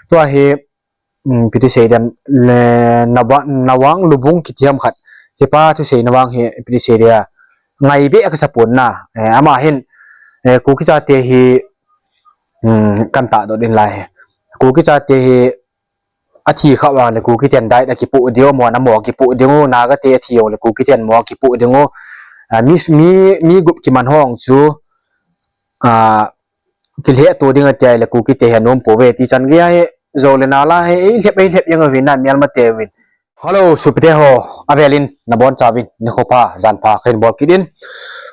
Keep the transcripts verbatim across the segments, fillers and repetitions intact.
Tua hi, um, ipi ti sei dem, le, Nawang, Nawang Lubung kiti ham khat. Hichepa thusei na vang hi, ipi ti sei dia. Ngai be ka sapon na. Eh, ama hin, eh, Kuki chate hi, um, kan tahdoh ding lai hi. Kuki chate hi, athi kha vang le Kuki ten dai da kipu diu, mo na mo kipu diu, Naga te athi o le Kuki ten mo kipu diu. Ah, mi, mi, mi gup kiman hong chu, ah, kilheh to ding ati ai le Kuki te hi anom pouve ti chan gei a hi, zo le nal a hi, ei lhep, ei lhep jeng uvin na, mialma te uvin. Hello, sopite ho, avelin, nabon chauvin, nikho pha, jan pha, kahin bol kit in.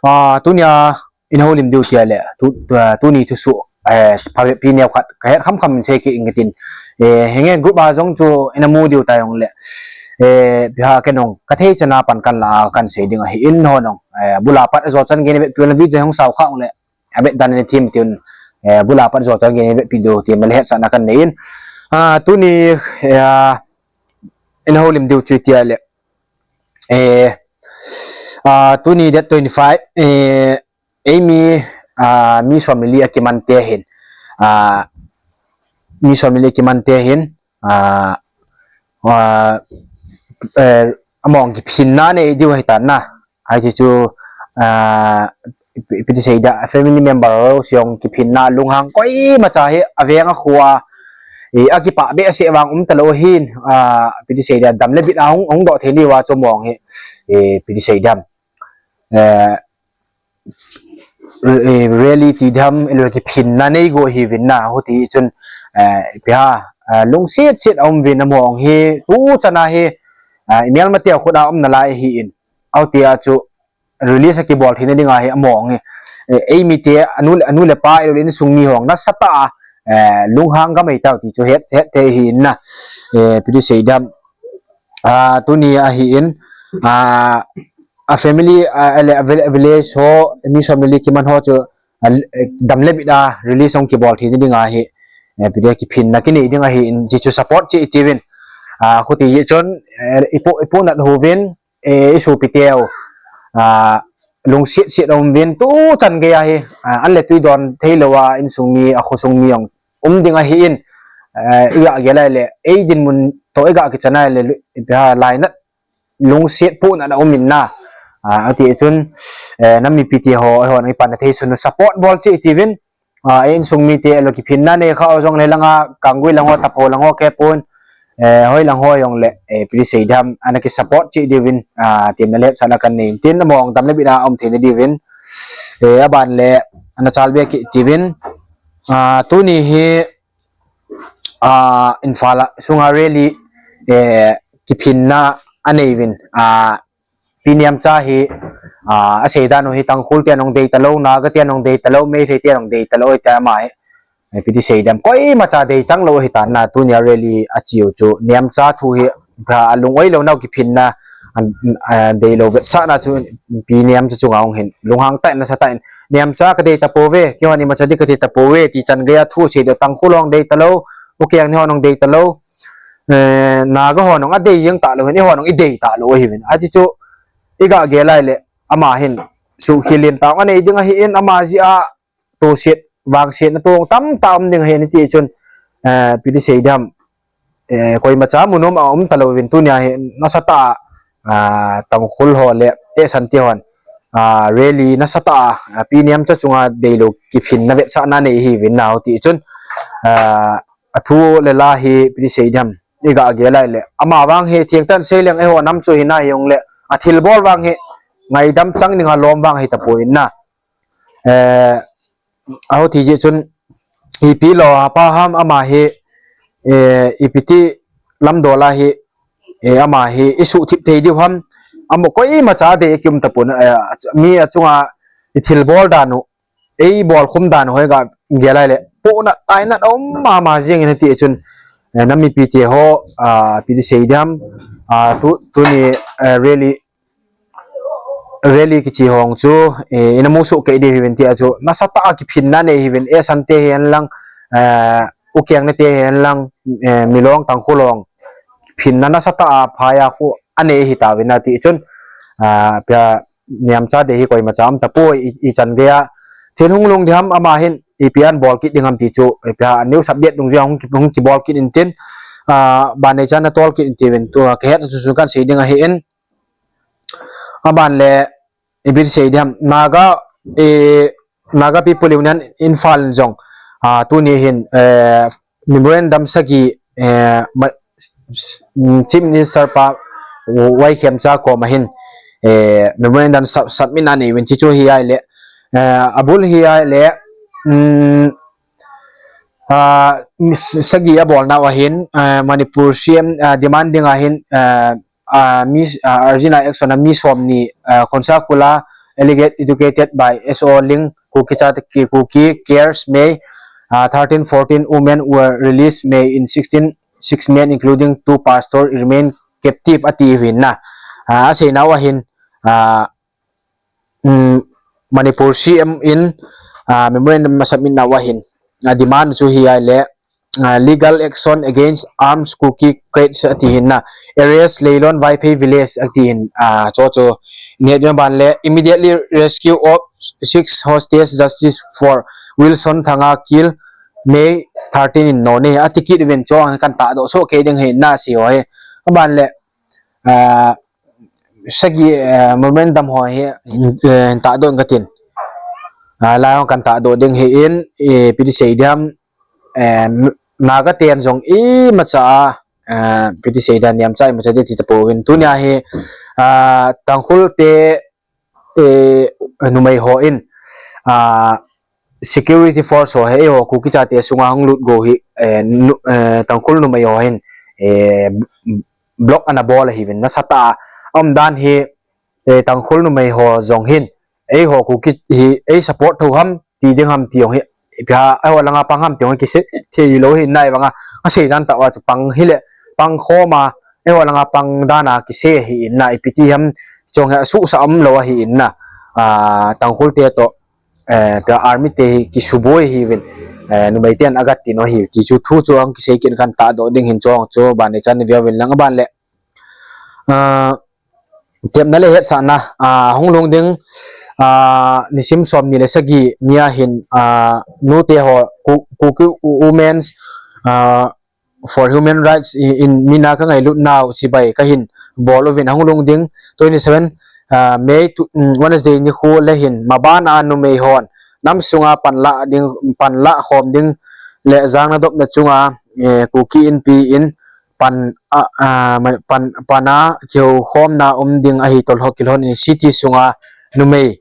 Ah, tunia, ina houlim diu tia le, tu, tu, tuni thusoh, eh, pha, pi neo khat, ka het kham kham sei kit inge tin. Eh, henge group a jong chu, ina mu diu ta jong le. Eh, bia ken jong, ka thei chan a pan kan la, kan sei ding ahi in ho nong. Eh, bula pat jo chan gei ni vet pi le video hong sao kha le. Abet dan ni thim tin, eh, bula pat jo chan gei ni vet video tin, mal hetsahna kan nei in. Ah, tuni, eh, ina houlim diu chu tia le. Eh, ah, tuni date twenty-five, eh, eimi, ah, mi som le li a kiman te hin, ah, mi som le li a kiman te hin, ah, ah, eh, among kiphinna nei diu ahi tan na. Ahi chu, ah, ipi, ipi ti sei dia, family member ho siong kiphinna lunghang koima cha hi aveng a khu a, eh, akipah behseh vang um talou hin, ah, ipi ti sei dia, dam le bit a hung, hung doh thei diu a chu among hi, eh, ipi ti sei diam. Eh, eh, rally ti diam, ilo kiphinna nei go hi vin na, huti chun, eh, ipi ha, eh, lungset set a um vin among hi, tu chan a hi, eh, i mialma te khut a um nalai hi in. Ahi tia chu release a kibol theina ding ahi among hi. Eh, eimi te anu, anu le pa, ilo le insung mi hong nasatah a, eh, lunghang gamai tau ti chu het, het thei hi in na. Eh, ipi ti sei diam. Ah, tuni ahi in, ah, a family, ah, le, a vil-, a village ho, mi som le li kiman ho chu, ah, dam le bit a release hong kibol theina ding ahi, eh, ipi ti kiphinna kinei ding ahi in, ti chu support cheh iti vin. Ah, huti chun, eh, ipu, ipu nat hu vin, eh, i sopi teu, ah, lungset set a um vin tu chan gei ahi, ah, an le tui don thei lou a insung mi, a khosung mi jong um ding ahi in, eh, i ga gel a le, ei dinmun to i ga kichan a le, lu-, ipi ha lainat lungset puna na um in na. Ah, ati chun, eh, nam mipi te ho, ho nang i pan na thei chun support bol cheh iti vin, ah, insung mi te lo kiphinna nei kha o jong le lang a, Kanggui lang ho, Tapo lang ho, Kepun, eh, hoi lang ho jong le, eh, ipi ti sei diam, ana ki support cheh diu vin, ah, tin na hetsahna kan nei in tin among dam le bit a um theina diu vin, eh, aban le, ana chal be kit iti vin, ah, tuni hi, ah, Imphal a sunga rally, eh, kiphinna anei vin, ah, Pi Nemcha hi, ah, asei dan u hi Tangkhul ten hong dei talou, Naga ten hong dei talou, Meitei ten hong dei talou, tia ama hi, eh, ipi ti sei diam, koima cha dei chang lou hi tan na, tunia rally a cheu chu, Nemcha thu hi, bra alung oi lou nau kiphinna, an, ah, dei lou vetsahna chu, Pi Nemcha chunga hung hin, lunghang tah in nasatah in, Nemcha ka dei tapouve, keiho ni macha di ka dei tapouve, ti chan gei a thu sei diu Tangkhul hong dei talou, Ukeng ni ho nong dei talou, eh, Naga ho nong adei jeng talou hin, eiho nong i dei talou ahi vin. Ahi chu, i ga gel a le, ama hin, suhkhel lentah anei ding ahi in, ama jeh a, toset, vangsetna tong tamtah um ding ahi in ti chun, eh, ipi ti sei diam, eh, koima cha mu nom a um talou vin tunia hi nasatah a, ah, Tangkhul ho le, eh, Santi hon, ah, rally nasatah a, ah, Pi Nemcha chunga dei lou kiphinna vetsahna nei hi vin na huti chun, ah, a thu le la hi ipi ti sei diam, i ga gel a le. Ama vang hi thengtah in sei leng eiho nam chu hi na hi jong le, a thilbol vang hi ngaidam chang ding a lom vang hi tapoi in na. Eh, aho ti jeh chun, ipi lo a pa ham ama hi, eh, ipi ti lamdol a hi, eh, ama hi i suhthip thei diu ham, amaho koima cha dei a ki um tapon, eh, mi a chunga i thilbol dan u, ei bolkhum dan u hoi ga gel a le, puna taina um mama jeng in ti chun, eh, nam mipi te ho, ah, ipi ti sei diam, ah, tu, tuni, eh, rally, rally kichi hong chu, eh, ina mu soh kei diu hi vin ti a chu, nasatah a kiphinna nei hi vin, eh, Sante hi hen lang, eh, Ukeng ni te hi hen lang, eh, Milong Tangkhul hong, phinna nasatah a phai a khu anei hi tauvin a ti chun, ah, Pi Nemcha dei hi koima cha um tapoi i, i chan gei a, thil hung lhung diu ham ama hin, ipi a bol kit ding ham ti chu, ipi ham news update dungjuiya hung ki, hung kibol kit intin, ah, ban neichan natol kit intin tua kahet chu chu kahin sei ding ahin. Aban le, ipi sei ding ham, Naga, eh, Naga People Union Imphal in jong, ah, tuni hin, eh, memorandum sagi, eh, ma-, s-, s-, Chief Minister pa Y Khemchand koma hin, eh, memorandum sub-, submit anei uvin ti chu hi ahile, eh, abul hi ahile, um, ah, s-, sagi abolnau ahin, eh, Manipur C M, ah, demanding ahin, eh, ah, mi, ah, urgent action a mi somni, ah, Khonsakhola alleged educated by S O Lyngdoh, Kuki Chati, Kuki Cares May, ah, thirteen fourteen women were released May in sixteen, six men including two pastor remain captive ati uvin na. Ah, aseinau ahin, ah, um, Manipur C M in, ah, memorandum asubmit nau ahin, ah, demand chu hi ahile, ah, legal action against arms Kuki crates ati hin na, arrest Leilon Vaiphei village ati hin, ah, chu chu ne ding ban le immediately rescue of six hostage justice for Wilson Thanga kill May thirteen in no ne ati kit uvin chu kan tahdoh soh kei ding ahi na si ho hi. Aban le, ah, sagi, eh, memorandum ho hi, eh, tahdoh katin. Ah, lai ho kan tahdoh ding ahin, eh, ipi ti sei ding ham, eh, Naga ten jong imacha, eh, ipi ti sei ding ham, neocha imacha ding ti tapouvin. Tunia hi, ah, Tangkhul te, eh, numei hon, ah, security force ho hi eiho Kuki chate sunga hung lut go hi, eh, nu-, eh, Tangkhul numei hon, eh, block ana bol ahiuvin nasatah a. Aumdan hi, eh, Tangkhul numei ho jong hin, eiho Kuki hi, ei support tho ham, ti ding ham ti jong hi, ipi ham, eiho langa pang ham ti jong hi kisei thei lou ahi na ahivanga, asei dan tah uva chu pang hile, pang khom a, eiho langa pang dan a kisei ahi na ipi ti ham, chu jong hi asuhsah umlou ahi na, ah, Tangkhul te toh, eh, ka army te hi kisuboi ahiuvin, eh, numei ten agat tin ahi, ti chu thu chu ahung kisei kit kan tahdoh ding ahin chu jong chu ban neichan nei veuvin lang aban le. Ah, tepna le hetsahna, ah, hung lhung ding, ah, nisim somni le sagi nia hin, ah, nute ho Ku-, Kuki Women's, ah, for Human Rights in, in mina kangailut nau chibai kahin bol uvin ahung lhung ding twenty seven, ah, May tu, um, Wednesday nikho le hin maban a numei hon nam sunga panla ding, panla khom ding le jang nadopna chunga, eh, Kuki Inpi in pan a, a, ma-, pan, pan a kihoukhomna um ding ahi tolho kilhon in city sunga numei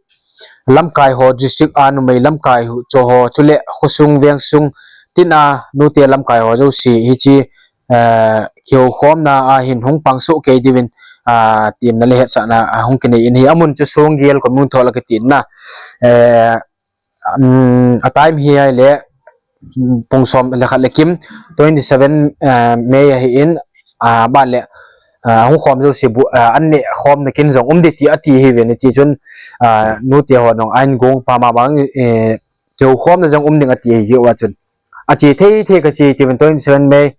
lamkai ho, district a numei lamkai ho, chu ho, chule khosung vengsung tin a nute lamkai ho jouse hiche, eh, kihoukhomna a hin hung pang soh kei diuvin, ah, temna le hetsahna, ah, hung kinei in ahi. Amun chu Songgel Community Hall a kiti na, eh, um, a time hi ahile, um, pung som le khat le kim, twenty seven, eh, May ahin, ah, ban le, ah, hung khom jouse bu, ah, an neh khomna kin jong um ding ti ati ahiuvin, ti chun, ah, nute ho nung ahin gong pa ma bang, eh, kihoukhomna jong um ding ati ahi jeh uva chun. Ache thei thei kache tiuvin twenty seven May,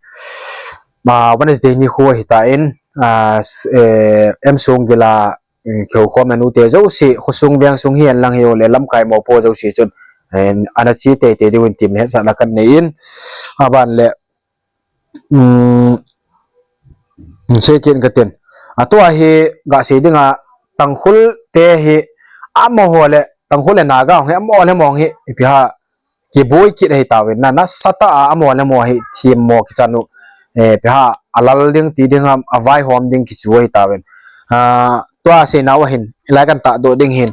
ah, Wednesday nikho ahitan, ah, s-, eh, M Songgel a, eh, kihoukhomna nute jouse, khosung vengsung hihen lang hijongle lamkai mopo jouse chun, eh, ana che teitei diuvin temna hetsahna kanei in, aban le, um, sei kit katin. Atua hi gasei dinga Tangkhul te hi amaho le, Tangkhul le Naga hung hi amaho le amaho hi, ipi ham, kiboi kit ahitauvin na, nasatah a amaho le amaho hi themmo kichan u, eh, ipi ham, alal ding ti ding ham, avaihom ding kichu ahitauvin. Ah, tua seinau ahin, hilai kan tahdoh ding ahin.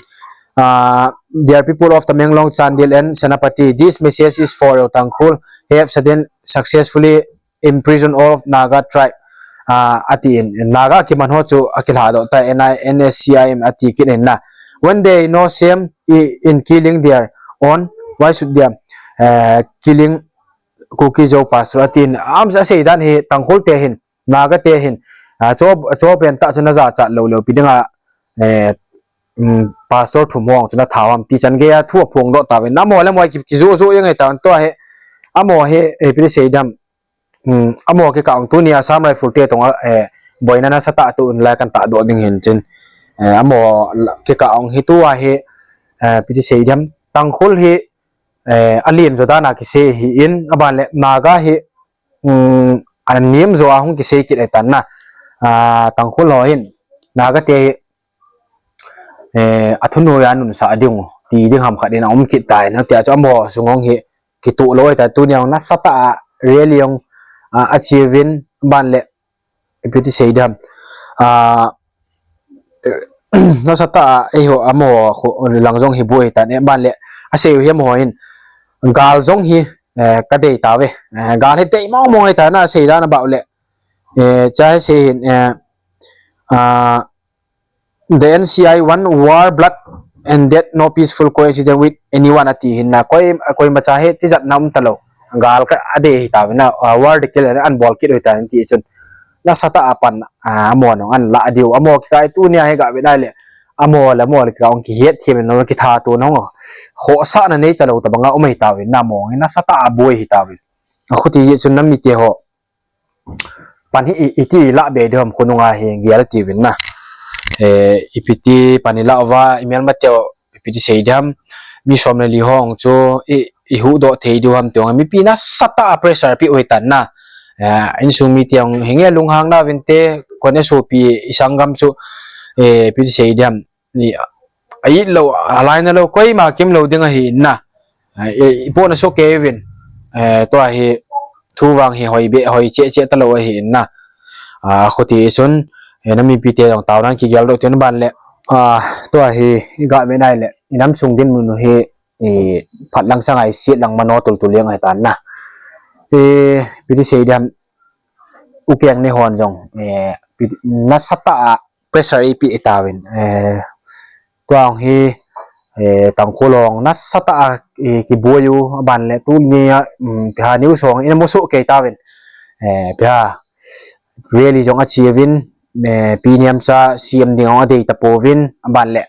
Ah, dear people of Tamenglong, Chandel and Senapati, this message is for you Tangkhul have sudden successfully imprison of Naga tribe. Ah, atin, Naga kiman ho chu akilhadoh ta, N I, N S C I M ati kit in na. When they know shame i-, in killing their own, why should they, eh, killing Kuki Zo pastor atin. Ama asei dan hi Tangkhul te hin, Naga te hin, ah, cho, cho pen tah chu najachat lou lou pi dinga, eh, um, pastor thum ho chu natha u ham ti chan geiya thu aphongdoh tauvin. Amaho le amaho ki, kijoh joh jeng ahitan tua hi, amaho hi, eh, ipi ti sei ding ham, um, amaho kikah ong tuni Assam Rifle te tonga, eh, boina nasatah atoh in lai kan tahdoh ding ahin chun. Eh, amaho la, kikah ong hi tua hi, eh, ipi ti sei ding ham, Tangkhul hi, eh, alen jo dan a kisei ahin, aban le Naga hi, um, anem jo a hung kisei kit ahitan na. Ah, Tangkhul ho hin, Naga te hi, eh, athunoi a nunsah ding u, ti ding ham khat in aum kit tan, tia chu amaho sung hong hi, kitoh lou ahitan, tunia hung nasatah a, rally hung, ah, achievin, aban le, ipi ti sei ding ham. Ah, nasatah a, eiho, amaho, khu, lang jong hi boi ahitan, eh, aban le, asei u hi amaho hin, gal jong hi, eh, kadei tauve, eh, gal hi dei mong mong ahitan, asei dan abah u le, eh, cha hi sei hin, eh, ah, The N C I want war, blood and death, no peaceful coexistence with anyone ati hin na, koi, koimacha hi tijatna um talou. Gal ka adei hi tauvin na, ah, war dei kit le an bol kit u ahitan ti chun. Nasatah a pan, ah, amaho nung an la diu. Amaho kikai tunia hi gah ve nai le. Amaho le, amaho le kikai hung kihet them in, kithat to nung. Khohsahna nei talou tabang a um ahi tauvin na, amaho hi nasatah a boi ahi tauvin. Akhuti chun nam mite ho. Pan hi i, iti lah be ding ham khonung a hi gel tiuvin na. Eh, ipi ti pan i lah uva, i melmate u, ipi ti sei ding ham. Mi som le li ho chu i, i huhdoh thei diu ham ti hung, mipi nasatah a pressure pe u ahitan na. Eh, insung mite hung hinge lunghang nauvin te, koi na sopi i sanggam chu, eh, ipi ti sei ding ham. Ni, a it lou, alainat lou, koima kim lou ding ahi in na. Ah, i, i pona soh kei uvin. Eh, tua hi thu vang hi hoi be, hoi cheh cheh talou ahi in na. Ah, khuti chun, eh, nam mipite jong taona kigel doh tin aban le. Ah, tua hi i gah ve nai le, i nam sung dinmun u hi, i phat lang sanga i set lang mano tul tul jeng ahitan na. Eh, ipi ti sei ding ham, u keng ne hon jong, eh, pi-, nasatah a pressure i pe tauvin, eh, tua hung hi, eh, Tangkhul hung nasatah a, eh, kiboi u, aban le tunia, um, ipi ham news hung in amu soh kei tauvin, eh, ipi ham rally jong achievin, eh, Pi Nemcha C M ding hung adei tapouvin, aban le,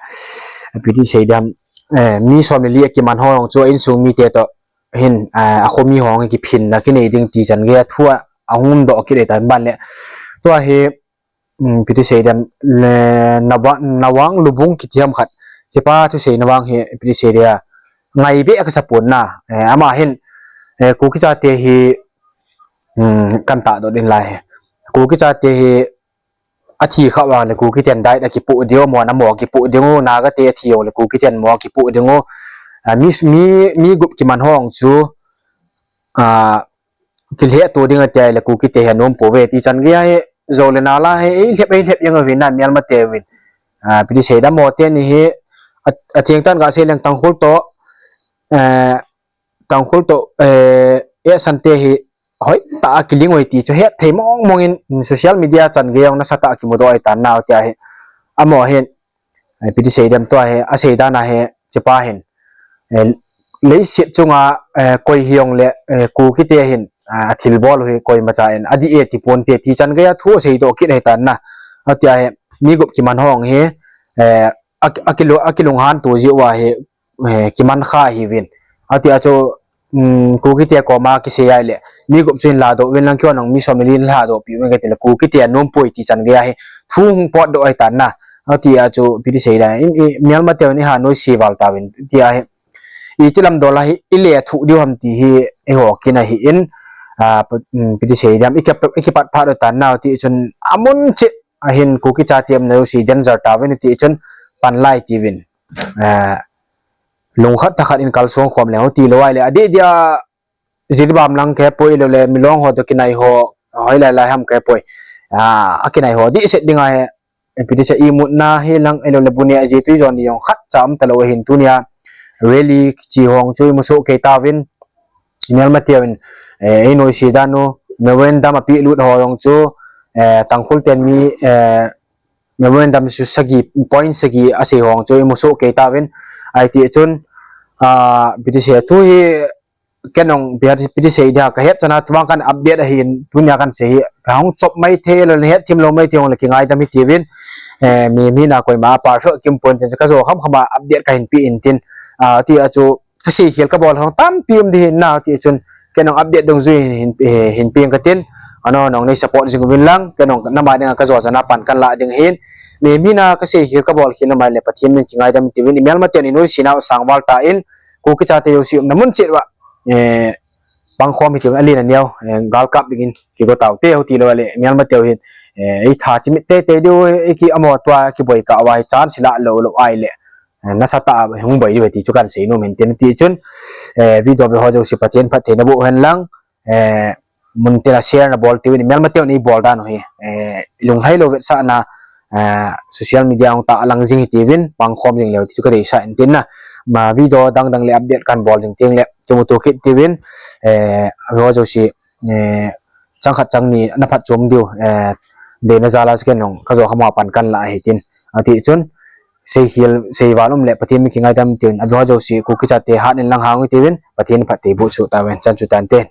ipi ti sei ding ham, eh, mi som le li a kiman ho hung chu insung mite to hin, eh, akhomi hung kiphinna kinei ding ti chan gei a thu a hung umdoh kit ahitan aban le. Tua hi, um, ipi ti sei ding ham, le, Nawang, Nawang Lubung kiti ham khat. Chepa thuseina vang hi, ipi ti sei ding ham, ngai be a kasa pon na. Eh, ama hin, eh, Kuki chate hi, um, kan tahdoh ding lai hi. Kuki chate hi, athi khah vang le Kuki ten dai a kipoh diu, amaho amaho kipoh ding u, Naga te athi u le Kuki ten amaho kipoh ding u. Ah, mi, mi, mi gup kiman ho chu, ah, kilheh to ding ati le Kuki te hi anom pouve ti chan gei a hi, jou le nal a hi, ei lhep, ei lhep jeng uvin na, melmate uvin. Ah, ipi ti sei ding ham, amaho teni hi, a, atheng tah in gasei leng Tangkhul to, eh, Tangkhul to, eh, eh, Sante hi, hoitah a kiling uve ti chu het thei mong mong in social media chan gei jong nasatah a kimudoh ahitan na tia hi. Amaho hin, eh, ipi ti sei ding ham tua hi, asei dan a hi, chepa hin. Eh, leiset chunga, eh, koi hijong le, eh, Kuki te hin, ah, athilbol u hi koimacha in adih e ti ponte ti chan gei a thu asei doh kit ahitan na. Atia hi, mi gup kiman ho hi, eh, a, akilu-, akilunghan to jeh uva hi, eh, kiman kha ahiuvin. Atia chu, um, Kuki te koma kisei a le, mi gup chu hin ladoh uvin lang, keihon jong mi som le li hin ladoh pi uvin kati le, Kuki te anom poi ti chan gei a hi, thu hung potdoh ahitan na. Atia chu, ipi ti sei ding ham, i, i, melmate un i ha noise val tauvin, tia hi, iti lam dol a hi, i lethuh diu ham ti hi, eiho kin ahi in, ah, p-, um, ipi ti sei ding ham, i kip-, i kipat phat u ahitan na, ti chun, amun cheh, ahin Kuki chate umna jouse danger tauvin ti chun pan lai tiuvin. Eh, lungkhat thakhat in kalsong khom leng u ti lou ahile, adih dia Jiribam lang kei poi lou le, Milong ho to kinai ho, hoilai lai ham kei poi. Ah, akinai ho dih set ding ahi, ipi ti sei, imutna hi lang, ahilou le bu neh ji tui jon ni jong khatcha um talou ahin tunia rally chi hong chu imu soh kei tauvin, i melmate uvin, eh, ei noise dan u, memorandum apehlut ho jong chu, eh, Tangkhul ten mi, eh, memorandum chu sagi, point sagi asei hong chu imu soh kei tauvin, ahi ti chun, ah, ipi ti sei, thu hi, ken jong ipi ti sei dia, kahet chan a tuvang kan update ahin, tunia kan sei hi, kahung chop mai thei lou, hethem lou mai thei jong le kingaidam hitiuvin, eh, mi, mi na koima perfect kimpon chen chu kajo kham kham a update kahin pe intin, ah, tia chu, kasei khel kabol hong tampi um ding ahin na, ti chun, ken jong update dungjui hin, hin, eh, hin peng katin, ano, nong nei support jing uvin lang, ken jong nama dinga kajo chan a pan kan la ding ahin, mi, mi na kasei khel kabol khel na mai le Pathen min kingaidam tiuvin, i melmate un i noise nau sangval tan, Kuki chate jouse umna mun chet uva, eh, pangkhom hitin alen aneo, eh, galkap dingin kigo taute, hiti lou le, melmateu hin, eh, eitha chimit teitei diu, eiki amaho tua kiboi kah uva hi chance la lou lou ahile, eh, nasatah a hung boi diu ahi ti chu kahin seinom in tin, hiti chun, eh, video ve ho jouse Pathen phatthei naboh hen lang, eh, muntin a share nabol tiuvin, melmateu neibol dan u hi, eh, ilunglhai lou vetsahna, eh, social media hung tah a lang jing hitiuvin, pangkhom jing leu ti chu kadeisah in tin na. Ma video dang dang le update kahin bol jing teng le, kimuto kit tiuvin, eh, ve ho jouse, eh, chang khat chang ni naphatchom diu, eh, deina jal a chu ken jong kajo kham a pan kahin la ahi tin. Hiti chun, seikhel, seival um le Pathen min kingaidam tin, ave ho jouse, Kuki chate hat in lang hang tiuvin, Pathen phatthei boh soh tahen, chan chu tante.